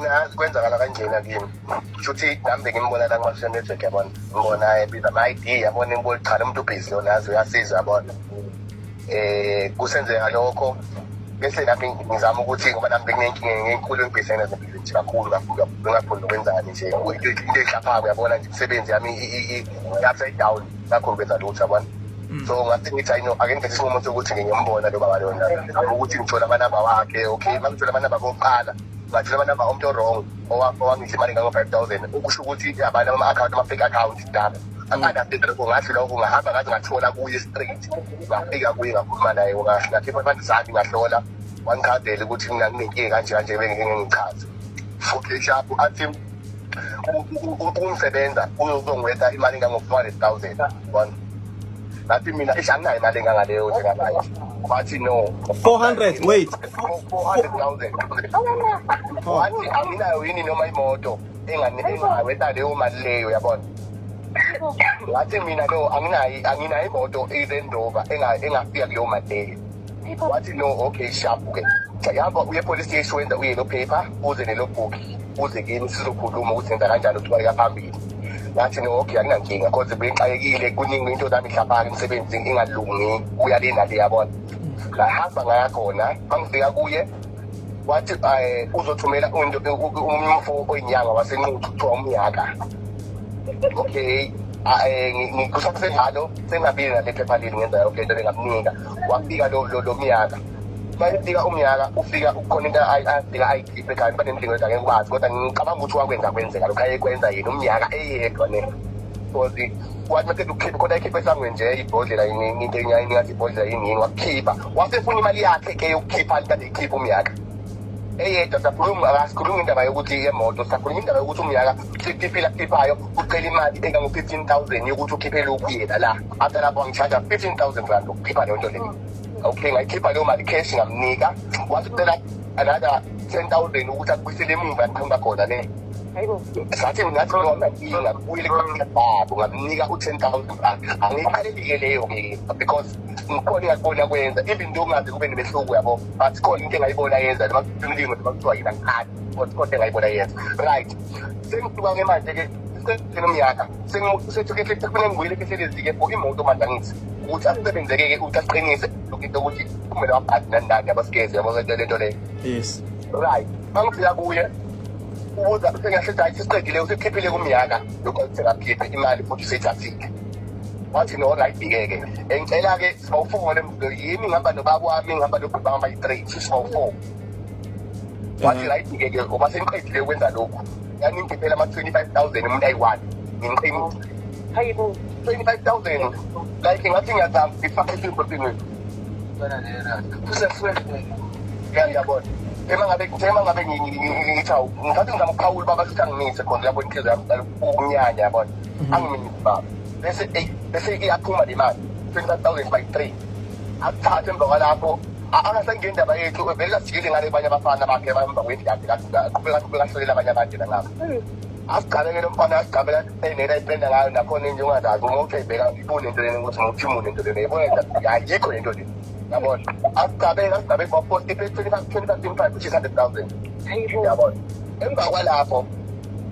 Mina yazi kwenzakala kanjena kimi. Shuthi nami bengimbona la kuma-social network, yabona. Ngibona ebiza ama-ID, yabona, ngibona cha, lo muntu ubhizi lona, yazi uyasiza, yabona. Kusenzeka lokho bese nami ngizama ukuthi, ngoba nami benginenkinga enkulu engibhekene nazo nje kakhulu kakhulu kakhulu, bengakhoni nokwenzani nje, into ehlaphako, yabona nje, imisebenzi yami i-upside down, ngakhona ukwenza lutho, yabona. So ngase ngithi, hayi no, ake ngithathe isinqumo sokuthi ngiyombona lo baba lona, ukuthi ngithola amanamba wakhe. Okay, uma ngithola amanamba kokuqala, ngathola amanamba omuntu o-wrong owangidla imali ngango-5,000, okusho ukuthi abantu ama-account, ama-fake account daba angi-understand lokho. Ngathi lokho ngahamba ngaze ngathola kuye straight, ngafika kuye, ngakhuluma naye kahle, ngakhipha imali zami, ngahlola, wangichazela ukuthi mina nginenkinga kanje kanje, bengeke ngichaze. Okay, sharp, athi ukungisebenza uzongiweta imali engango-400,000, yabona. Ngathi mina, ish, anginayo imali engangaleyo njengamanje. Wathi no. 400, wait. 400,000. Wathi anginayo yini noma imoto engaweta leyo mali leyo, yabona. Ngathi mina no, anginayo, anginayo imoto i-Land Rover engafika kuleyo mali leyo. Wathi no, okay, sharp ke, hamba uye police station, wenza uye lo paper, uze nelo book, uze kimi, sizokhuluma ukuthi senza kanjani ukuqhubeka phambili. Ngathi no, okay, akunankinga, cause bengixakekile kuningi, into zami ihlaphaka, imisebenzi ingalungi, kuya le nale, yabona. Ngahamba ngaya khona. Mangifika kuye wathi uzothumela into umfo oyinyanga waseNquthu, kuthiwa umnyaka. Okay, kusasenjalo sengabili nale phepha leli, ngenza yonke into lengamnika. Wafika lo mnyaka. Mayefika umnyaka, ufika ukhona into afika ayikhiphe ekhaya banendlingo ethi angeke ukwazi, kodwa ngicabanga ukuthi wakwenza kwenzeka lokhu ayekwenza yena umnyaka eyedwa ne, because wathi maqeda ukukhipha khona, ayikhipha esangweni nje ibhodlela, into engathi ibhodlela yini yini, wakukhipha, wasefuna imali yakhe ke yokukhipha kade ikhipha umnyaka eyedwa. Sakhuluma, akasikhuluma indaba yokuthi yemoto, sakhuluma indaba yokuthi umnyaka sekukhiphile akukhiphayo, ucela imali engango-15,000 yokuthi ukhiphe lokhu yena la. After lapho wangi-charge R15,000 ukukhipha leyo nto leyo. Okay, ngayikhipha leyo mali cash, ngamnika. Wathi ucela another 10,000 ukuthi akubuyisele emuva ngiqhamuka khona ne. Sathi ngathi noma inkinga, kubuyele babo, ngamnika u-R10,000. Angiyiqalelike leyo-ke because ngikhona engakubona kwenza, even though kungaze kube nemehluko, yabo, but khona into engayibona yenza, noma umlingo, noma kuthiwa yena ngikhali, but khona into engayibona yenza. Right, sengisuka-ke manje-ke senomnyaka, sekufuneka ngibuyele Khehlelezi-ke for imoto manje. Angithi ukuthi asebenzeke-ke, ukuthi asiqinise lokhu into ukuthi kumele wabhadi nani nani, yabo, sigeze, yabo, lento leyo. Right, mangifika kuye ubuza, sengiyahle, hayi, sesiqedile, usekhiphile kumnyaka lokho sengakhiphe imali futhi useyithathile. Wathi no, right-ke ke, engicela-ke sibawu-four yimi, ngihamba nobaba wami, ngihamba nobhuti bami abayi-three, sibawu-four. Wathi right-ke ke, ngoba sengiqedile ukwenza lokhu, yani ngikhiphela ama-25,000 umuntu ayi-one, ngiqinile. Hayibo. 25,000, like ngathi ngiyazama ngifake esimbothini, ngiyabona ema ngabe ngithe ema ngabe ngithi awu, ngithathe ngizama ukuphawula ubaba futhi angimise khona, uyabona, inhliziyo yami iqala ukunyanya, yabona. Angimise baba, bese eyi, bese iyaphuma le mali, 25,000 by three, akuthathe. Emva kwalapho angasangeni indaba yethu, vele kasijikile ngale abanye abafana bakhe emva kwendlu yakhe, aqhubeka aqhubeka ahlolela abanye abantu yena ngapha. Asigabeke lo mfana, asigabela enela ipenda ngayo nakhona nje, ungazazi uma uthi uyayibheka ibone into lena ukuthi ngumthimuni into lena, yibona nje, ayikho lento le, yabona. Asigabeke, asigabeke, waposta iphe 25 25 25, which is 100,000. Hayibo. Yabona, emva kwalapho,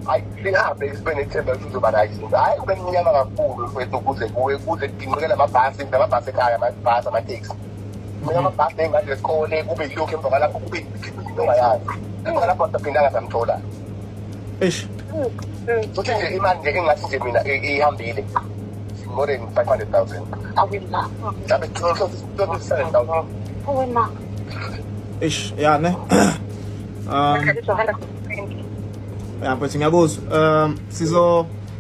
hayi, sihambe sibe nethemba ukuthi uzoba right. Hhayi, kube mnyama kakhulu mfethu, kuze kuwe kuze kudinqikele amabhasi, namabhasi ekhaya, amabhasi, amateksi mina, amabhasi ney'ngane zesikole, kube yilokhu. Emva kwalapho kube into ongayazi. Emva kwalapho asaphindanga samthola. Eish. Futhi nje imali nje engathi nje mina ihambile more than 500,000. Awena. Mhlawumbe 27,000. Awena. Eish, ya ne. Ngakhathizwa 120. Ya mfethu, ngiyakuzwa.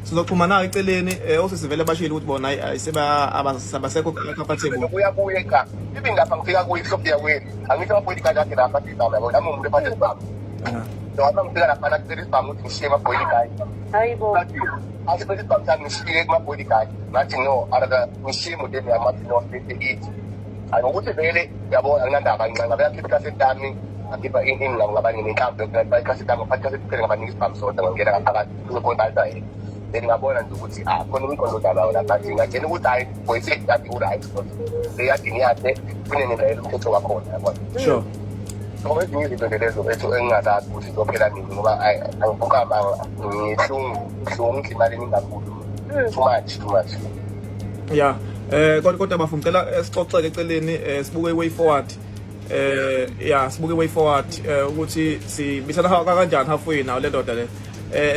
Sizoxhumana eceleni, osisi vele bashilo ukuthi bona ayiseba abasekho comfortable. Uyabuya cha, even lapha ngifika kuye, kuhlobia kuye, angithi ama-bodyguard akhe lapha asibhamu, yabo, nami umuntu ephathe isibhamu. So apha ngifika lapha nakucela isibhamu ukuthi ngishiye ama-bodyguard. Hayibo. Athi cela isibhamu sami ngishiye kuma-bodyguard. Ngathi no, arada ngishiye emotweni yami. Athi no, sithi ithi hayi, ngokuthi vele, yabo, anginandaba, ngingabe ngakhipha ikhasethi yami, ngakhipha ini, ngaba nenhlamvu yokuthi ikhasethi yami, ngaphatha ikhasethi kuphela, ngabanika isibhamu sodwa, ngangena ngaphakathi kuzokhontalisa yena. Then ngabona nje ukuthi ah, khona umqondo odalayo lapha, nje ngatshela ukuthi hhayi, voice kade u-right, because eyadini yakhe kunengilayela umthetho wakhona, yabona. So ezinye izinto nje lezo ethu engingazazi ukuthi zizophela nini, ngoba angibukama ngihlungu ngihlungu imali eningi kakhulu. Too much, too much. Yeah. Kodwa bafo ngicela sixoxeke eceleni, sibuke way forward. Yeah, sibuke way forward ukuthi sibisana kanjani halfway nayo le ndoda le.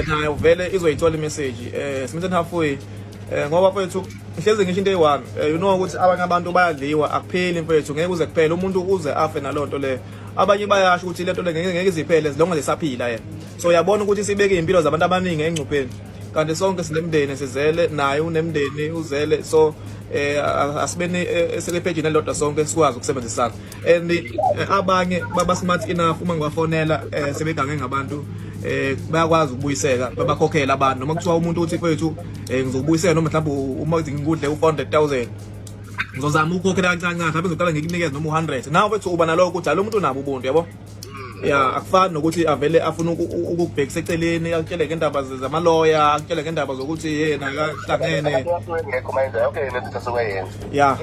Nayo vele izoyithola imessage. Simiseni halfway. Ngoba mfethu ngihlezi ngisho into eyi-one, you know ukuthi abanye abantu bayadliwa, akupheli mfethu, ngeke uze kuphele, umuntu uze afe naloo nto le. Abanye bayasho ukuthi lento le ngeke iziphele as long as esaphila yena. So uyabona ukuthi sibeke iy'mpilo zabantu abaningi engcupheni, kanti sonke sinemndeni, sizele naye unemndeni uzele. So asibeni esele-page-ini elilodwa sonke, sikwazi ukusebenzisana. And abanye baba smart enough, uma ngibafonela sebegange ngabantu, bayakwazi ukubuyiseka, babakhokhela abantu. Noma kuthiwa umuntu uthi, "Mfethu, ngizokubuyisela," noma mhlawumbe uma ngikudle u-400,000, ngizozama ukukhokhela kancane kancane, mhlawumbe ngizoqala ngikunikeze noma u-100. Nawe mfethu uba nalokho ukuthi lo muntu unabo ubuntu, yabo. Ya, akufani nokuthi avele afuna ukukubhekisa eceleni, akutshele ngendaba zamaloya, akutshele ngendaba zokuthi yena akahlangene. Ngekho manje, okay, lento sasuke. Ya.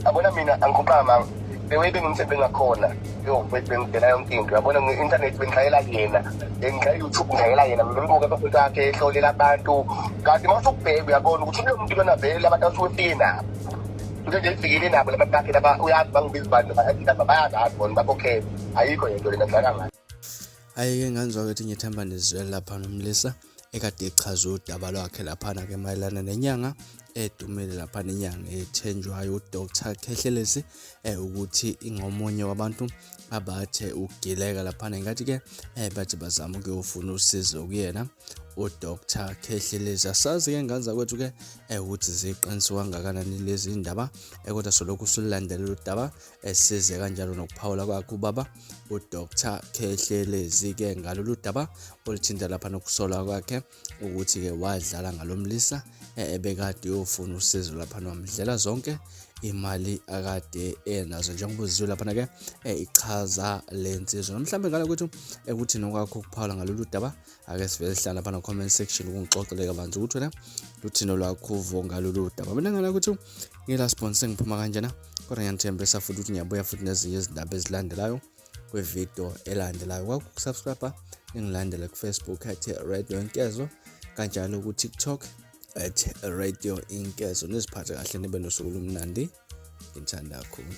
Yabona mina angikhuqama, the way bengimthembe ngakhona, yo, bengidela yonke into, yabona, nge-internet bengihlayela yena, bengihlayela YouTube, ngihlayela yena, ngimbuka amafoto akhe ehlolela abantu. Kanti uma usukubheka uyabona ukuthi kulo muntu lona vele abantu asuke efike nabo, into nje ifikile nabo labantu bakhe laba, uyazi bangibiza bani noma bayazazi bona, bakhokhele, ayikho lento lena dlala ngayo. Hhayi-ke ngane zakwethu, ngiyethemba nizwele lapha nomlisa ekade echaza udaba lwakhe laphana-ke mayelana nenyanga edumile laphana, inyanga ethenjwayo uDr Khehlelezi, ukuthi ingomunye wabantu abathe ukugileka laphana. Ngathi-ke bathi bazama ukuyofuna usizo kuyena uDr Khehlelezi. Asazi-ke ngane zakwethu-ke ukuthi ziqinisiwe kangakanani lezi ndaba, kodwa solokhu silulandelela udaba, esize kanjalo nokuphawula kwakhe ubaba uDr Khehlelezi-ke ngalolu daba oluthinta lapha nokusolwa kwakhe ukuthi-ke wadlala ngalomlisa ebekade yofuna usizo lapha, wamdlela zonke imali akade enazo, njengoba uzizwe laphana-ke ichaza le nsizwa. Mhlawumbe ngale kwethu ukuthi nokwakho ukuphawula ngalolu daba, ake sivele sihlala lapha na-comment section ukungixoxele kabanzi ukuthi wena luthino lwakho uvo ngalolu daba. Mina ngala ukuthi ngila sponsor ngiphuma kanjena, kodwa ngiyanithembisa futhi ukuthi ngiyabuya futhi nezinye izindaba ezilandelayo kwividiyo elandelayo. Kwakho ukusubscribe, ningilandele ku-Facebook @radioinkezo, kanjalo ku-TikTok @radioinkezo. Niziphathe kahle, nibe nosuku olumnandi. Ngithanda kakhulu.